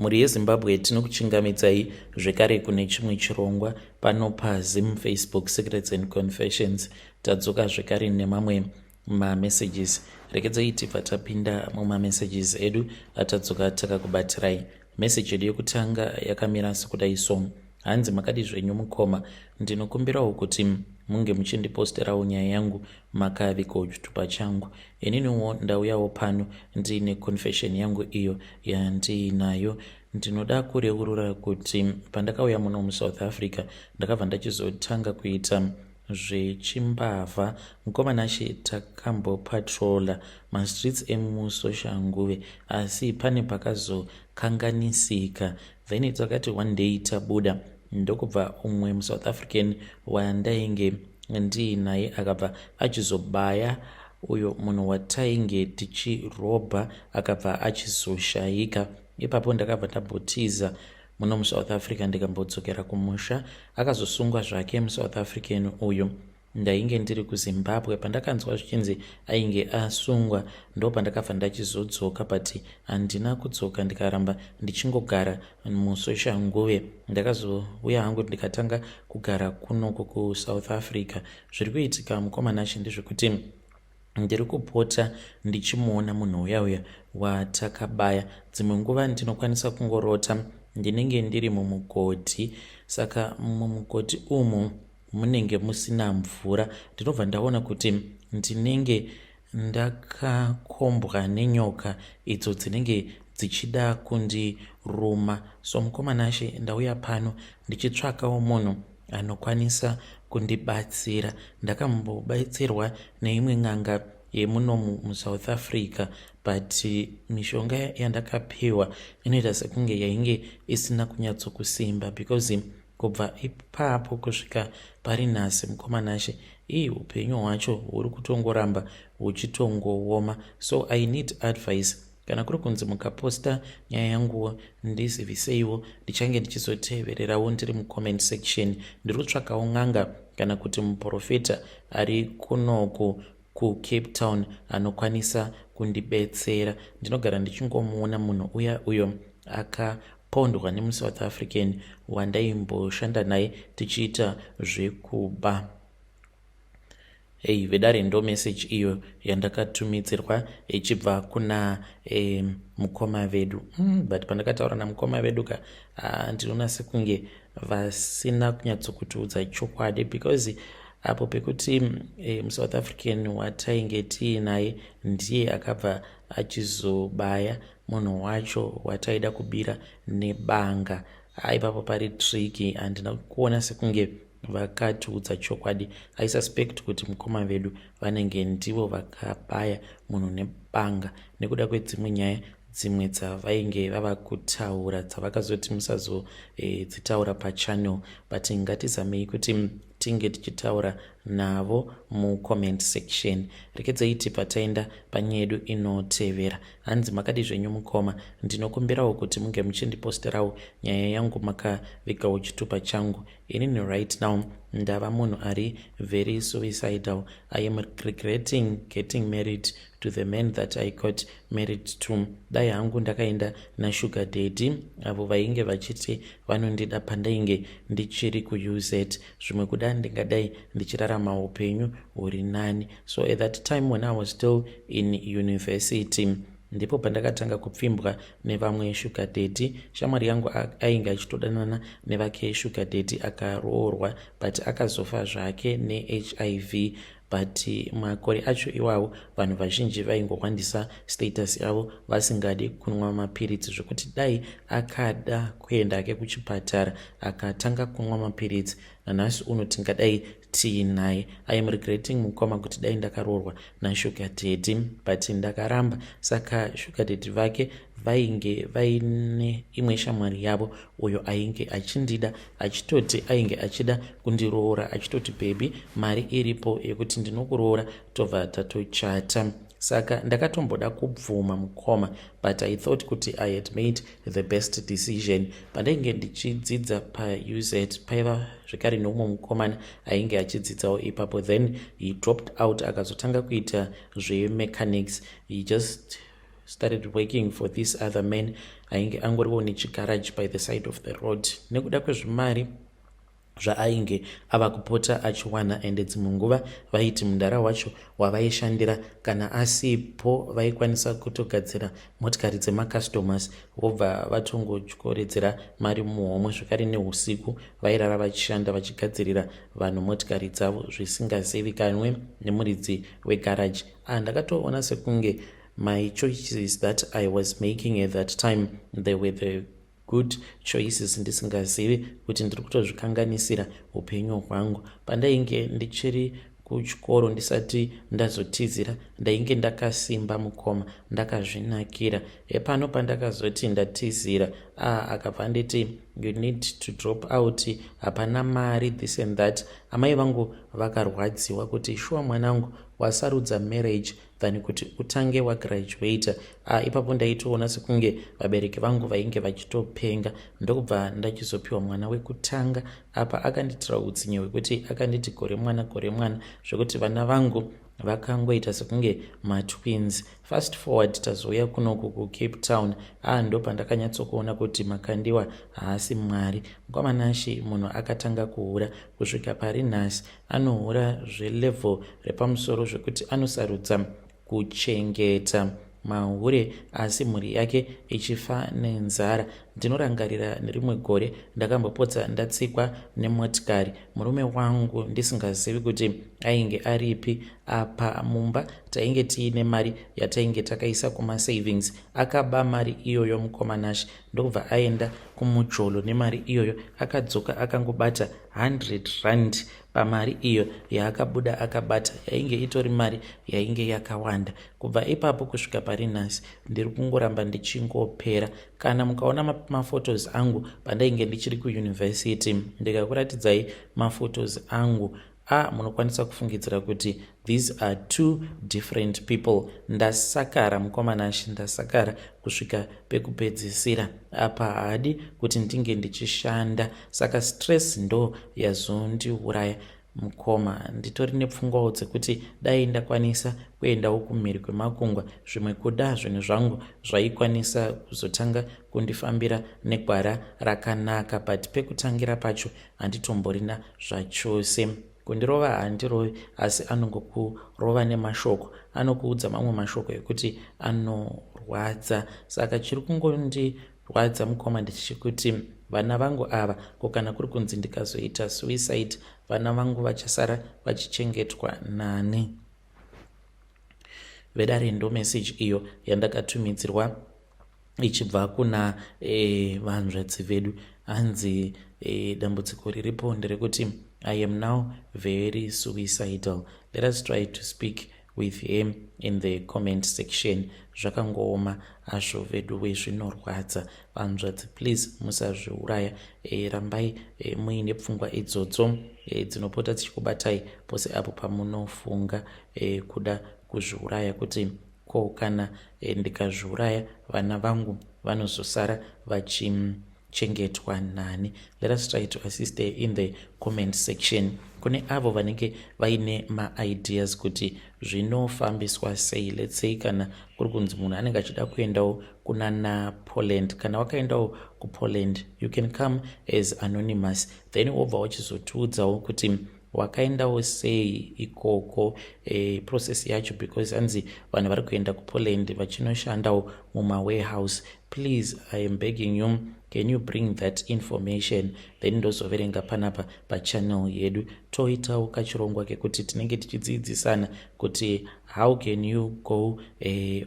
Mhuri yeZimbabwe, tinokuchingamidzai zvekare kune chimwe chirongwa pano paZim Facebook Secrets and Confessions. Tadzoka zvekare nemamwe mamessages. Rekedzai tibva tapinda mumamessages edu atadzoka takakubatirai. Message yedu yekutanga yakamira sekudai so: Hanzi, "Makadi zvenyu mukoma? Ndinokumbirawo kuti munge muchindiposterawo nyaya yangu makavigawo chitupa changu. Ininiwo ndauyawo pano ndiine confession yangu iyo yandiinayo. Ndinoda kureurura kuti pandakauya muno muSouth Africa, ndakabva ndachizotanga kuita zvechimbavha. Mukoma Nashe, takambopatrola mastreets emuSoshanguve, asi pane pakazokanganisika. Then takati one day tabuda, ndokubva umwe muSouth African wandainge ndiinaye akabva achizobaya uyo munhu watainge tichirobha, akabva achizoshayika. Ipapo ndakabva ndambotiza muno muSouth Africa, ndikambodzokera kumusha. Akazosungwa zvake muSouth African uyu. Ndainge ndiri kuZimbabwe pandakanzwa zvichinzi ainge asungwa, ndo pandakabva ndachizodzoka, but handina kudzoka, ndikaramba ndichingogara muSoshanguve. Ndakazouya hangu ndikatanga kugara kunoko kuSouth Africa. Zviri kuitika, mukoma Nashe, ndezvekuti ndiri kupota ndichimuona munhu uya uya watakabaya. Dzimwe nguva ndinokwanisa kungorota ndinenge ndiri mumugodhi. Saka mumugodhi umu munenge musina mvura. Ndinobva ndaona kuti ndinenge ndakakombwa nenyoka idzo dzinenge dzichida kundiruma. So mukoma Nashe, ndauya pano ndichitsvakawo munhu anokwanisa kundibatsira. Ndakambobatsirwa neimwe n'anga yemunomu muSouth Africa, but mishonga yandakapiwa inoita sekunge yainge isina kunyatsokusimba, because kubva ipapo kusvika pari nhasi, mukoma Nashe, ii upenyu hwacho huri kutongoramba huchitongooma. So I need advice. Kana kuri kunzi mukaposta nyaya yanguwo, ndiziviseiwo, ndichange ndichizotevererawo ndiri mucomment section. Ndiri kutsvakawo n'anga kana kuti muprofita ari kunoku kuCape Town anokwanisa kundibetsera. Ndinogara ndichingomuona munhu uya uyo akapondwa nemuSouth African wandaimboshanda naye tichiita zvekuba." Ei vedare, ndo message iyo yandakatumidzirwa ichibva kuna mukoma vedu. But pandakataura namukoma vedu ka, ndinoona sekunge vasina kunyatsokutiudza chokwadi, because apo pekuti muSouth African watainge tiinaye ndiye akabva achizobaya munhu wacho wataida kubira nebanga, aipapo pari tricky. Handina kuona sekunge vakatiudza chokwadi. I suspect kuti mukoma vedu vanenge ndivo vakabaya munhu nebanga, nekuda kwedzimwe nyaya dzimwe dzavainge vava kutaura dzavakazoti musazodzitaura pachannel. But ngatizamei kuti tinge tichitaura navo mucomment section. Rekedzai tibva taenda panyaya yedu inotevera. Hanzi, "Makadi zvenyu mukoma? Ndinokumbirawo kuti munge muchindiposterawo nyaya yangu makavigawo chitupa changu. Inini right now ndava munhu ari very suicidal. I am regretting getting married to the man that I got married to. Dai hangu ndakaenda nasugar daddy avo vainge vachiti vanondida pandainge ndichiri kuUZ, zvimwe kuda ndingadai ndichirarama upenyu huri nani. So at that time when I was still in university, ndipo pandakatanga kupfimbwa nevamwe sugar daddy. Shamwari yangu ainge achitodanana nevake sugar daddy, akaroorwa, but akazofa zvake neHIV. But makore acho iwawo vanhu vazhinji vaingowandisa status yavo vasingadi kunwa mapiritsi, zvekuti dai akada kuenda ake kuchipatara akatanga kunwa mapiritsi, nanhasi uno tingadai tiinaye. I am regretting, mukoma, kuti dai ndakaroorwa nasugar daddy, but ndakaramba. Saka sugar daddy vake vainge vaine imwe shamwari yavo uyo ainge achindida, achitoti ainge achida kundiroora, achitoti, 'Baby, mari iripo yekuti ndinokuroora, tobva tatochata.' Saka ndakatomboda kubvuma, mukoma, but I thought kuti I had made the best decision. Pandainge ndichidzidza paUZ, paiva zvekare neumwe mukomana ainge achidzidzawo ipapo. Then he dropped out, akazotanga kuita zvemechanics. He just Started working for this other man ainge angoriwo nechigarage by the side of the road. Nekuda kwezvimari zvaainge ava kupota achiwana, ende dzimwe nguva vaiti mundara wacho wavaishandira kana asipo, vaikwanisa kutogadzira motikari dzemacustomers, vobva vatongotyoredzera mari muhomwe. Zvakare neusiku vairara vachishanda, vachigadzirira vanhu motikari dzavo zvisingazivikanwe nemuridzi wegaraji. Ah, ndakatoona sekunge my choices that I was making at that time, they were the good choices, ndisingazivi kuti ndiri kutozvikanganisira upenyu hwangu. Pandainge ndichiri kuchikoro, ndisati ndazotizira, ndainge ndakasimba mukoma, ndakazvinakira. Hepano pandakazoti ndatizira, a akabva anditi, "You need to drop out, hapana mari," this and that. Amai vangu vakarwadziwa kuti, "Shuwa mwanangu, wasarudza marriage than kuti utange wagraduata?" Ipapo ndaitoona sekunge vabereki vangu vainge vachitopenga. Ndokubva ndachizopiwa mwana wekutanga. Apa akanditira utsinye hwekuti akanditi gore mwana, gore mwana, zvekuti vana vangu vakangoita sekunge matwins. Fast forward, tazouya kunoku kuCape Town. Ndo pandakanyatsokuona kuti Makandiwa haasi Mwari. Mukwamanashi, munhu akatanga kuhura kusvika pari nhasi anohura zvelevel repamusoro, zvekuti anosarudza kuchengeta mahure asi mhuri yake ichifa nenzara. Ndinorangarira nerimwe gore ndakambopotsa ndatsikwa nemotikari, murume wangu ndisingazivi kuti ainge aripi. Apa mumba tainge tiine mari yatainge takaisa kumasavings. Akaba mari iyoyo mukomanashi, ndokubva aenda kumujolo nemari iyoyo. Akadzoka akangobata 100 rand. Pamari iyo yaakabuda akabata, yainge itori mari yainge yakawanda. Kubva ipapo kusvika pari nhasi ndiri kungoramba ndichingopera. Kana mukaona maphotos angu pandainge ndichiri kuyunivhesiti, ndikakuratidzai maphotos angu, a munokwanisa kufungidzira kuti these are two different people. Ndasakara mukomanashi, ndasakara kusvika pekupedzisira. Apa haadi kuti ndinge ndichishanda, saka stress ndo yazondiuraya mukoma. Nditori nepfungwawo dzekuti dai ndakwanisa kuendawo kumhiri kwemakungwa, zvimwe kuda zvinhu zvangu zvaikwanisa kuzotanga kundifambira negwara rakanaka, but pekutangira pacho handitomborina zvachose. Kundirova handirovi, asi anongokurova nemashoko, anokuudza mamwe mashoko ekuti anorwadza. Saka chiri kungondirwadza mukoma ndechekuti vana vangu ava, ko kana kuri kunzi ndikazoita suicide, vana vangu vachasara vachichengetwa nani? Vedare, ndo message iyo yandakatumidzirwa ichibva kuna vanzvadzi vedu. Hanzi dambudziko riripo nderekuti I am now very suicidal. Let us try to speak with him in the comment section. Zvakangooma hazvo vedu wezvinorwadza. Vanzvadzi, please musazviuraya. Rambai muine pfungwa idzodzo dzinopota dzichikubatai pose apo pamunofunga kuda kuzviuraya, kuti ko kana ndikazviuraya, vana vangu vanozosara vachichengetwa nani? Let us try to assist in the comment section kune avo vanenge vaine maideas kuti zvinofambiswa sei. Let's say kana kuri kunzi munhu anenge achida kuendawo kunana Poland, kana wakaendawo kuPoland, you can come as anonymous, then wobva wachizotiudzawo kuti wakaendawo sei ikoko, process yacho, because hanzi vanhu vari kuenda kuPoland vachinoshandawo mumawarehouse. Please, I am begging you, can you bring that information? Then ndozoverenga panapa pachannel yedu, toitawo kachirongwa kekuti tinenge tichidzidzisana kuti how can you go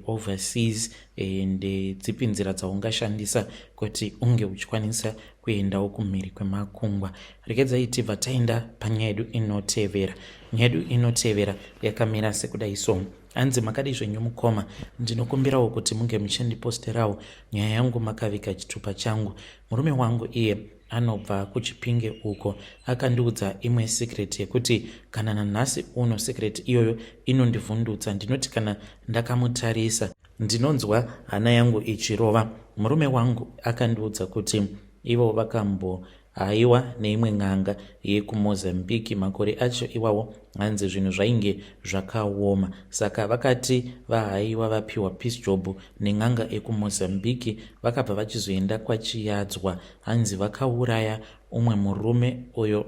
overseas and dzipi nzira dzaungashandisa kuti unge uchikwanisa kuendawo kumhiri kwemakungwa. Regedzai tibva taenda panyaya yedu inotevera. Nyaya yedu inotevera yakamira sekudai so. Hanzi, "Makadi zvenyu mukoma? Ndinokumbirawo kuti munge muchandiposterawo nyaya yangu makavika chitupa changu. Murume wangu iye anobva kuChipinge uko. Akandiudza imwe secret yekuti kana nanhasi uno secret iyoyo inondivhundutsa. Ndinoti kana ndakamutarisa, ndinonzwa hana yangu ichirova. Murume wangu akandiudza kuti ivo vakambo Haiwa neimwe n'anga yekuMozambique makore acho iwawo hanzi zvinhu zvainge zvakaoma saka vakati vahaiwa vapiwa peace job nen'anga ekuMozambique vakabva vachizoenda kwaChiyadzwa hanzi vakauraya umwe murume uyo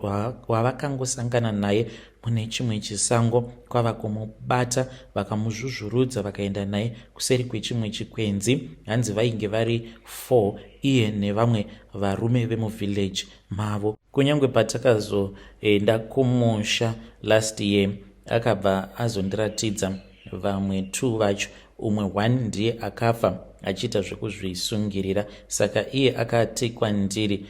wavakangosangana naye mune chimwe chisango kwava kumubata vakamuzvuzvurudza vakaenda naye kuseri kwechimwe chikwenzi hanzi vainge vari 4 iye nevamwe varume vemuvillage mavo. Kunyange patakazoenda kumusha last year akabva azondiratidza vamwe 2 vacho umwe one ndiye akafa achiita zvekuzvisungirira saka iye akati kwandiri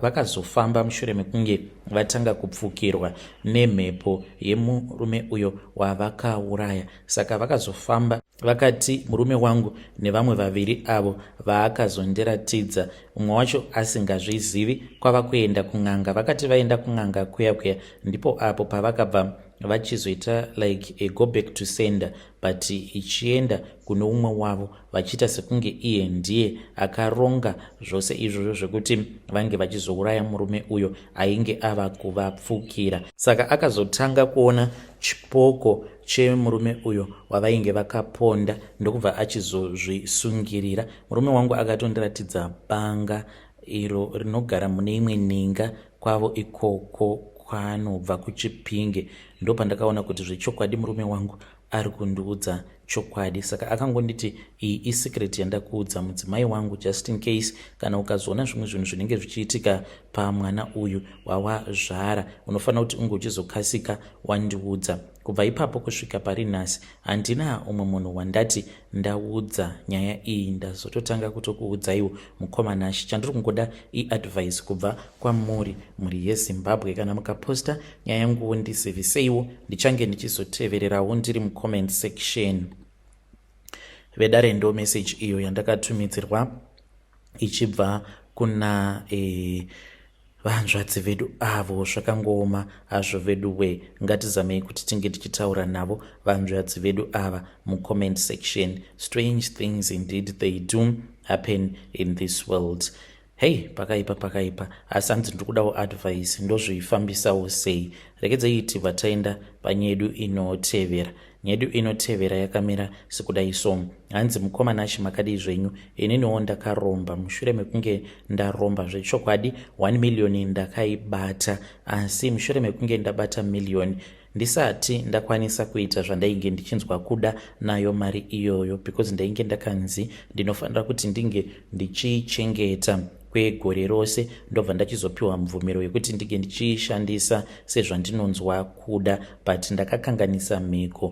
vakazofamba mushure mekunge vatanga kupfukirwa nemhepo yemurume uyo wavakauraya saka vakazofamba vakati murume wangu nevamwe vaviri avo vaakazondiratidza umwe wacho asingazvizivi kwava kuenda kun'anga vakati vaenda kun'anga kuya kuya ndipo apo pavakabva vachizoita like a go back to sender but ichienda kune umwe wavo vachiita sekunge iye ndiye akaronga zvose izvozvo zvekuti vange vachizouraya murume uyo ainge ava kuvapfukira saka akazotanga kuona chipoko chemurume uyo wavainge vakaponda ndokubva achizozvisungirira murume wangu akatondiratidza banga iro rinogara mune imwe ninga kwavo ikoko kwaanobva kuchipinge ndopandakaona kuti zvechokwadi murume wangu ari kundiudza chokwadi saka akangonditi iyi isecret yandakuudza mudzimai wangu just in case kana ukazoona zvimwe zvinhu zvinenge zvichiitika pamwana uyu wawazvara unofanira kuti unge uchizokasika wandiudza kubva ipapo kusvika pari nhasi handina umwe munhu wandati ndaudza nyaya iyi ndazototanga kutokuudzaiwo mukoma Nashi chandiri kungoda iadvice kubva kwamuri mhuri yeZimbabwe kana mukaposta nyaya yanguwo ndiziviseiwo ndichange ndichizotevererawo ndiri mucomment section vedare ndo message iyo yandakatumidzirwa ichibva kuna eh, Vahanzvadzi vedu avo zvakangooma hazvo veduwee ngatizamei kuti tinge tichitaura navo vanzvadzi vedu ava mucomment section strange things indeed they do happen in this world hei pakaipa pakaipa asi hanzi ndiri kudawo advice ndozvifambisawo sei rekedzei tibva taenda panyedu inotevera Nyedu inotevera yakamira sekudai so. Hanzi mukoma Nashy makadii zvenyu ininiwo ndakaromba mushure mekunge ndaromba zvechokwadi 1 million ndakaibata asi mushure mekunge ndabata million ndisati ndakwanisa kuita zvandainge ndichinzwa kuda nayo mari iyoyo because ndainge ndakanzi ndinofanira kuti ndinge ndichiichengeta kwegore rose ndobva ndachizopiwa mvumiro yekuti ndinge ndichiishandisa sezvandinonzwa kuda but ndakakanganisa mhiko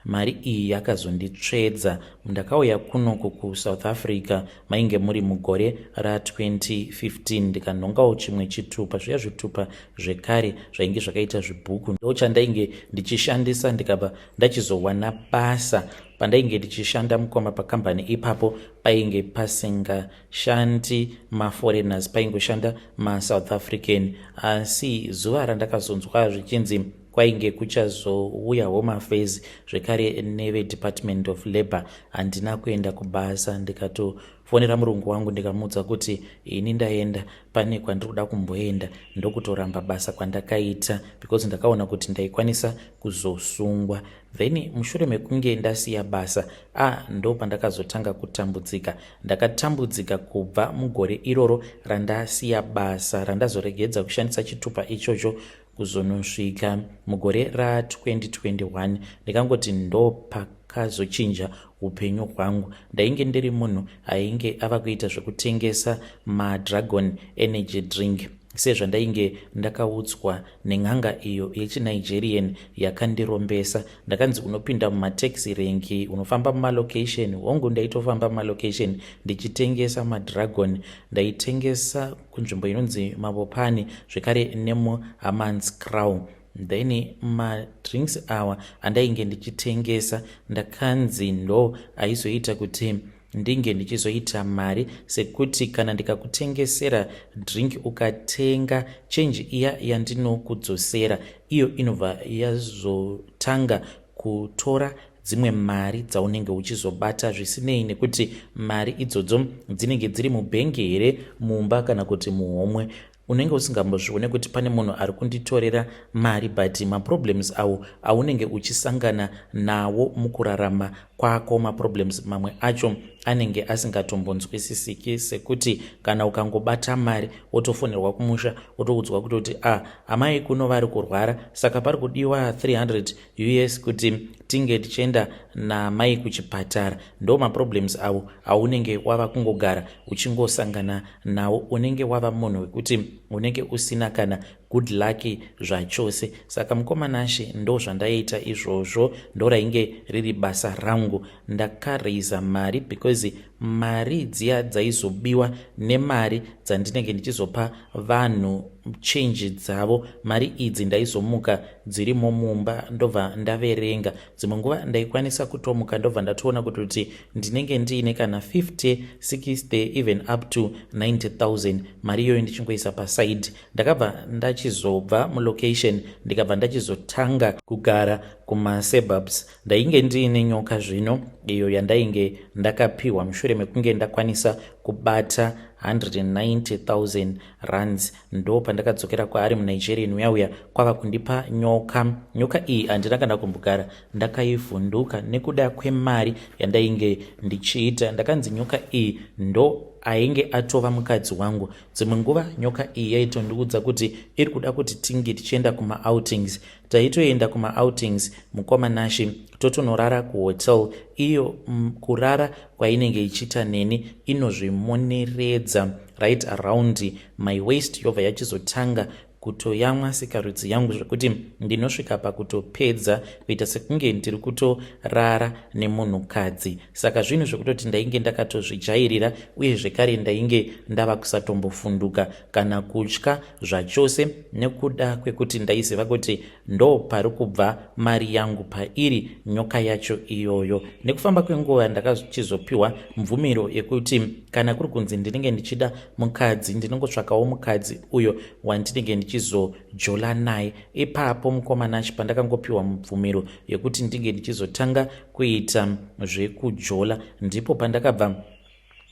mari iyi yakazonditsvedza ndakauya kunoku kusouth africa mainge muri mugore ra2015 ndikanhongawo chimwe chitupa zviya zvitupa zvekare zvainge zvakaita zvibhuku ndo chandainge ndichishandisa ndikabva ndachizowana basa pandainge ndichishanda mukoma pakambani ipapo painge pasinga shandi maforeigners paingoshanda masouth african asi zuva randakazonzwa zvichinzi kwainge kuchazouya home affairs zvekare nevedepartment of labour handina kuenda kubasa ndikatofonera murungu wangu ndikamuudza kuti ini ndaenda pane kwandiri kuda kumboenda ndokutoramba basa kwandakaita because ndakaona kuti ndaikwanisa kuzosungwa then mushure mekunge ndasiya basa a ah, ndo pandakazotanga kutambudzika ndakatambudzika kubva mugore iroro randasiya basa randazoregedza kushandisa chitupa ichocho kuzonosvika mugore ra2021 ndikangoti ndo pakazochinja upenyu hwangu ndainge ndiri munhu ainge ava kuita zvekutengesa madragon energy drink sezvandainge ndakaudzwa nen'anga iyo yechinigerian yakandirombesa ndakanzi unopinda mumataxi rengi unofamba mumalocation hongu ndaitofamba mumalocation ndichitengesa madragon ndaitengesa kunzvimbo inonzi mavopani zvekare nemuhamans crow then madrinks awa andainge ndichitengesa ndakanzi ndo aizoita kuti ndinge ndichizoita mari sekuti kana ndikakutengesera drink ukatenga change iya yandinokudzosera iyo inobva yazotanga kutora dzimwe mari dzaunenge uchizobata zvisinei nekuti mari idzodzo dzinenge dziri mubhengi here mumba kana kuti muhomwe. Unenge usingambozvione kuti pane munhu ari kunditorera mari, but maproblems awo aunenge uchisangana nawo mukurarama kwako, maproblems mamwe acho anenge asingatombonzwisisiki, sekuti kana ukangobata mari, wotofonerwa kumusha, wotoudzwa kutoti, "A ah, amai kuno vari kurwara, saka pari kudiwa 300 US kuti tinge tichienda namai kuchipatara." Ndo maproblems avo aunenge wava kungogara uchingosangana nawo. Unenge wava munhu wekuti unenge usina kana good luck zvachose. Saka mukoma Nashe, ndo zvandaiita izvozvo, ndo rainge riri basa rangu. Ndakaraisa mari because mari dziya dzaizobiwa nemari dzandinenge ndichizopa vanhu chenji dzavo, mari idzi ndaizomuka dzirimo mumba, ndobva ndaverenga. Dzimwe nguva ndaikwanisa kutomuka, ndobva ndatoona kuti ndinenge ndiine kana 50, 60, even up to 90 000. Mari iyoyo ndichingoisa paside. Ndakabva ndachizobva mulocation, ndikabva ndachizotanga kugara kumasuburbs. Ndainge ndiine nyoka zvino, iyo yandainge ndakapiwa mushure mekunge ndakwanisa kubata 190 000 rands. Ndo pandakadzokera kwaari muNigerian uya uya, kwava kundipa nyoka. Nyoka iyi handina kana kumbogara ndakaivhunduka nekuda kwemari yandainge ndichiita. Ndakanzi nyoka iyi ndo ainge atova mukadzi wangu. Dzimwe nguva nyoka iyi yaitondiudza kuti iri kuda kuti tinge tichienda kumaoutings. Taitoenda kumaoutings, mukoma Nashe, totonorara kuhotel iyo. Kurara kwainenge ichiita neni, inozvimoneredza right around my waist, yobva yachizotanga kutoyamwa sikarudzi yangu, zvekuti ndinosvika pakutopedza kuita sekunge ndiri kutorara nemunhukadzi. Saka zvinhu zvekutoti ndainge ndakatozvijairira, uye zvekare ndainge ndava kusatombofunduka kana kutya zvachose, nekuda kwekuti ndaiziva kuti ndo pari kubva mari yangu, pairi nyoka yacho iyoyo. Nekufamba kwenguva ndakachizopiwa mvumiro yekuti kana kuri kunzi ndinenge ndichida mukadzi, ndinongotsvakawo mukadzi uyo wandinenge ndichizojola naye. Ipapo, mukoma Nashe, pandakangopiwa mubvumiro yekuti ndinge ndichizotanga kuita zvekujola, ndipo pandakabva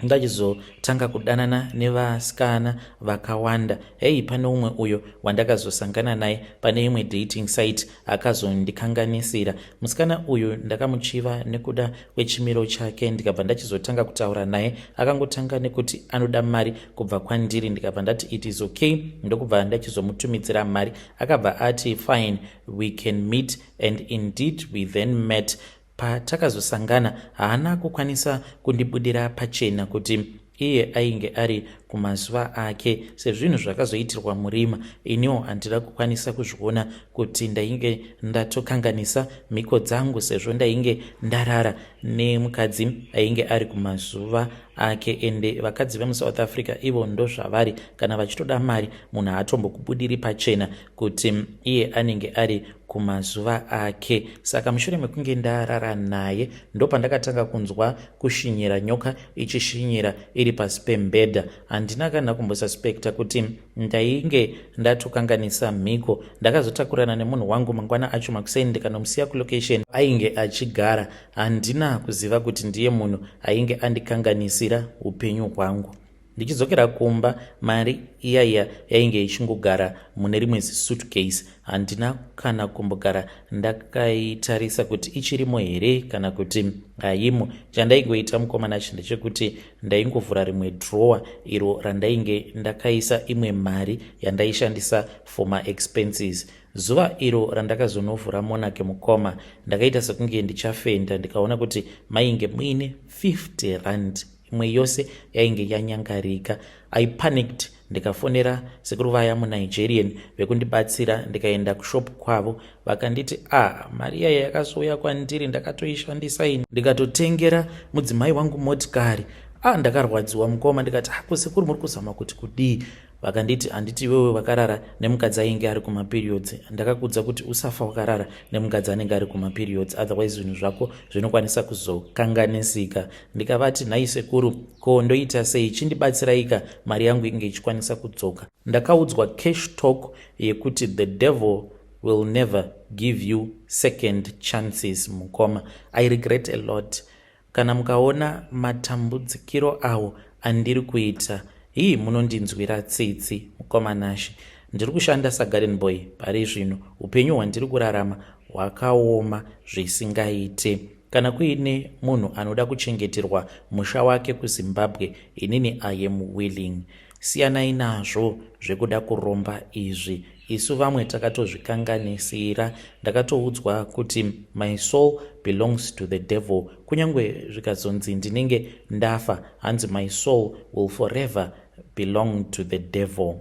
ndachizotanga kudanana nevasikana vakawanda. Hei, pane umwe uyo wandakazosangana naye pane imwe dating site, akazondikanganisira. Musikana uyu ndakamuchiva nekuda kwechimiro chake, ndikabva ndachizotanga kutaura naye. Akangotanga nekuti anoda mari kubva kwandiri. Ndikabva ndati it is okay, ndokubva ndachizomutumidzira mari. Akabva ati fine, we can meet, and indeed we then met. Patakazosangana, haana kukwanisa kundibudira pachena kuti iye ainge ari kumazuva ake, sezvinhu zvakazoitirwa murima. Iniwo handina kukwanisa kuzviona kuti ndainge ndatokanganisa mhiko dzangu, sezvo ndainge ndarara nemukadzi ainge ari kumazuva ake. Ende vakadzi vemuSouth Africa ivo ndozvavari, kana vachitoda mari, munhu haatombokubudiri pachena kuti iye anenge ari kumazuva ake. Saka mushure mekunge ndarara naye, ndopandakatanga kunzwa kushinyira, nyoka ichishinyira iri pasi pembedha. Handina kana kumbosuspecta kuti ndainge ndatokanganisa mhiko. Ndakazotakurana nemunhu wangu mangwana acho makuseni, ndikanomusiya kulocation ainge achigara. Handina kuziva kuti ndiye munhu ainge andikanganisira upenyu hwangu. Ndichidzokera kumba, mari iyaiya yainge ichingogara mune rimwe zisuitcase. Handina kana kumbogara ndakaitarisa kuti ichirimo here kana kuti haimo. Chandaingoita, mukoma Nashe, ndechekuti ndaingovhura rimwe drawer iro randainge ndakaisa imwe mari yandaishandisa for maexpenses. Zuva iro randakazonovhura monake, mukoma, ndakaita sekunge ndichafenda. Ndikaona kuti mainge muine 50 rand, imwe yose yainge yanyangarika. I panicked, ndikafonera sekuru vaya muNigerian vekundibatsira, ndikaenda kushop kwavo. Vakanditi, "A ah, mari iyaya yakazouya kwandiri, ndakatoishandisa ini, ndikatotengera mudzimai wangu motikari." A ah, ndakarwadziwa, mukoma. Ndikati, "Ah, kusekuru, muri kuzama kuti kudii?" Vakanditi, "Handiti iwewe wakarara nemukadzi ainge ari kumaperiods? Ndakakudza kuti usafa wakarara nemukadzi anenge ari kumaperiods, otherwise zvinhu zvako zvinokwanisa kuzokanganisika." Ndikavati, "Nhai sekuru, ko ndoita sei? Chindibatsiraika mari yangu inge ichikwanisa kudzoka." Ndakaudzwa cash talk yekuti the devil will never give you second chances. Mukoma, I regret a lot. Kana mukaona matambudzikiro awo andiri kuita. Hii, munondinzwira tsitsi, mukoma Nashe. Ndiri kushanda sagarden boy pari zvino. Upenyu hwandiri kurarama hwakaoma zvisingaite. Kana kuine munhu anoda kuchengeterwa musha wake kuZimbabwe, inini I am willing. Siyanai nazvo zvekuda kuromba izvi. Isu vamwe takatozvikanganisira. Ndakatoudzwa kuti my soul belongs to the devil. Kunyange zvikazonzi ndinenge ndafa, hanzi my soul will forever belong to the devil.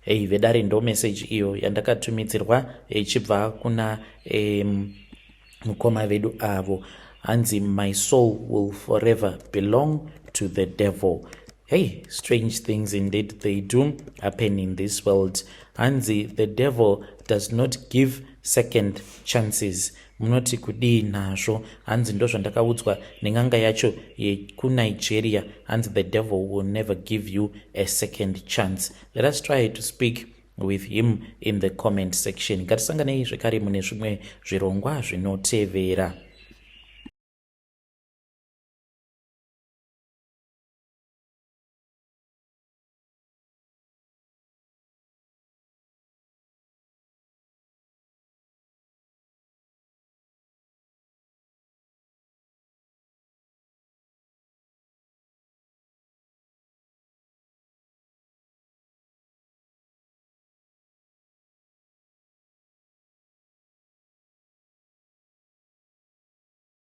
Hei vedare, ndo meseji iyo yandakatumidzirwa ichibva kuna mukoma vedu avo. Hanzi my soul will forever belong to the devil. Hey, strange things indeed, they do happen in this world. Hanzi the devil does not give second chances. Munoti kudii nazvo? Hanzi ndo zvandakaudzwa nen'anga yacho yekuNigeria. Hanzi the devil will never give you a second chance. Let us try to speak with him in the comment section. Ngatisanganei zvekare mune zvimwe zvirongwa zvinotevera.